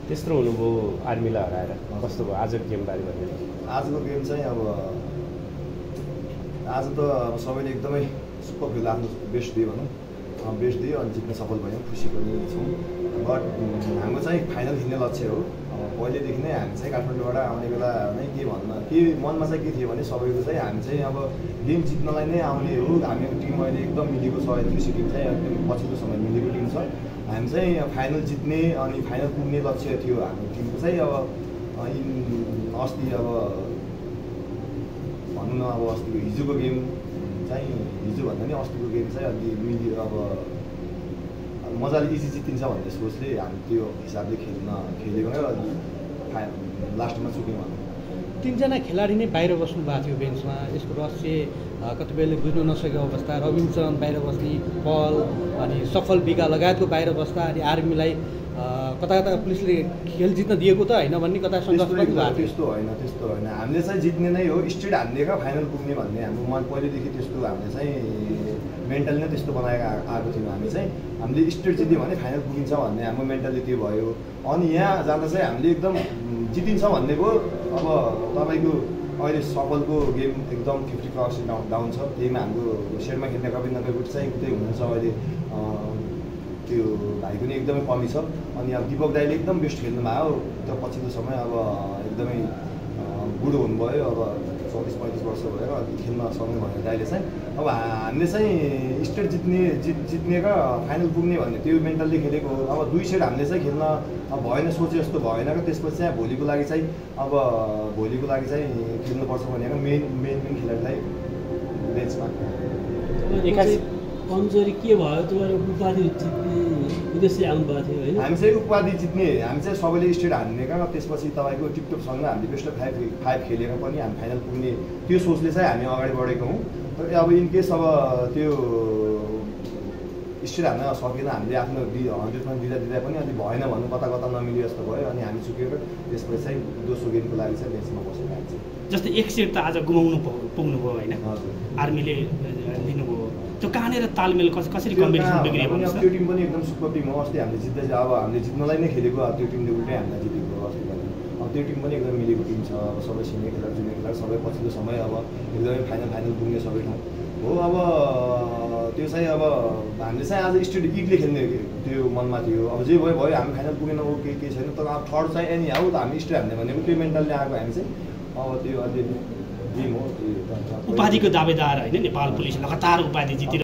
त्यस्तो हुनुभयो आर्मीलाई हराएर कस्तो भयो आजको गेमबारे भन्नु? आजको गेम चाहिँ अब आज त अब सबैले एकदमै सुपर खेल आफ्नो बेस्ट दियो भनौँ, बेस्ट दियो अनि जित्न सफल भयौँ, खुसी पनि छौँ। बट हाम्रो चाहिँ फाइनल खेल्ने लक्ष्य हो। पहिलेदेखि नै हामी चाहिँ काठमाडौँबाट आउने बेला नै के मनमा चाहिँ के थियो भने सबैको चाहिँ हामी चाहिँ अब गेम जित्नलाई नै आउने हो। हाम्रो टिम अहिले एकदम मिलेको छ, एनबिसी टिम चाहिँ एकदम पछिल्लो समय मिलेको टिम छ। हामी चाहिँ फाइनल जित्ने अनि फाइनल पुग्ने लक्ष्य थियो हाम्रो टिमको चाहिँ। अब अस्ति अब भनौँ न, अब अस्तिको हिजोको गेम चाहिँ हिजोभन्दा नि अस्तिको गेम चाहिँ अलि मिल्यो। अब मजाले इजी जितिन्छ भन्ने सोचले हामी त्यो हिसाबले खेलेको नै अलि लास्टमा चुक्यौँ हामी। 3 जना खेलाडी नै बाहिर बस्नु भएको थियो बेन्चमा। यसको रहस्य कतिपयले बुझ्नु नसकेको अवस्था, रविन्द्रचरण बाहिर बस्ने, पल अनि सफल बिगा लगायतको बाहिर बस्दा अनि आर्मीलाई कता कता पुलिसले खेल जित्न दिएको त होइन भन्ने कता सङ्घर्ष पनि भएको थियो। त्यस्तो होइन हामीले चाहिँ जित्ने नै हो, स्ट्रेट हान्ने का फाइनल पुग्ने भन्ने हाम्रो मन पहिलेदेखि त्यस्तो हामीले चाहिँ मेन्टली नै त्यस्तो बनाएर आएको थियौँ। हामीले स्ट्रेट जित्यो भने फाइनल पुगिन्छ भन्ने हाम्रो मेन्टली त्यो भयो। अनि यहाँ जाँदा चाहिँ हामीले एकदम जितिन्छ भन्नेको अब तपाईँको अहिले सफलको गेम एकदम 50% डाउन छ। त्यहीमा हाम्रो सेटमा खेल्ने कपिल नगरकोट चाहिँ उतै हुनुहुन्छ अहिले, त्यो भाइ पनि एकदमै कमी छ। अनि अब दिपक दाईले एकदम बेस्ट खेल्नु भयो त पछिल्लो समय। अब एकदमै बुढो हुनुभयो, अब 34-35 वर्ष भएर अनि खेल्न सक्नु भयो दाईले चाहिँ। अब हामीले चाहिँ स्टेट जित्ने र फाइनल पुग्ने भन्ने त्यो मेन्टलले खेलेको हो। अब 2 सेट हामीले चाहिँ खेल्न भएन, सोचे जस्तो भएन र त्यसपछि चाहिँ भोलिको लागि चाहिँ खेल्नुपर्छ भनेर मेन खेलाडीलाई बेन्चमा कमजोरी के भयो? तपाईँहरू उपाधि जित्ने उद्देश्य आउनुभएको थियो होइन? हामी चाहिँ उपाधि जित्ने, हामी चाहिँ सबैले स्टेट हान्ने का त्यसपछि तपाईँको टिपटपसँग हामीले बेस्ट अफ 5 खेलेर पनि हामी फाइनल पुग्ने त्यो सोचले चाहिँ हामी अगाडि बढेको हौँ। तर अब इनकेस अब त्यो स्टेट हान्न सकेन, हामीले आफ्नो 100% दिँदा पनि अलि भएन भन्नु, कता नमिल्यो जस्तो भयो। अनि हामी चुकेर त्यसपछि चाहिँ दोस्रो गेमको लागि चाहिँ बेन्चमा बसेर हामी जस्तै 1 सेट त आज पुग्नुभयो होइन? आर्मीले लिनुभयो, त्यो कहाँनिर तालमेल कसरी कम्पिटिसन बिग्रियो भने त्यो टिम पनि एकदम सुपर टिम हो। अस्ति हामीले जित्दै अब हामीले जित्नलाई नै खेलेको, त्यो टिमले उल्टै हामीलाई जितेको अस्ति पनि। अब त्यो टिम पनि एकदम मिलेको टिम छ। अब सबै सिनियर खेलाडी जुनियर खेलाडी सबै पछिल्लो समय अब एकदमै फाइनल पुग्ने सबै ठाउँ हो। अब त्यो चाहिँ अब हामीले चाहिँ आज स्टेट इगले खेल्ने त्यो मनमा थियो। अब जे भयो हामी फाइनल पुगेन, ओके केही छैन। तर अब थर्ड चाहिँ एनी आऊ त हामी स्टेट हान्ने भनेको त्यो मेन्टलले आएको हामी चाहिँ। अब त्यो अलिअलि गेम हो। उपाधिको दावेदार होइन नेपाल पुलिस लगातार उपाधि जितेर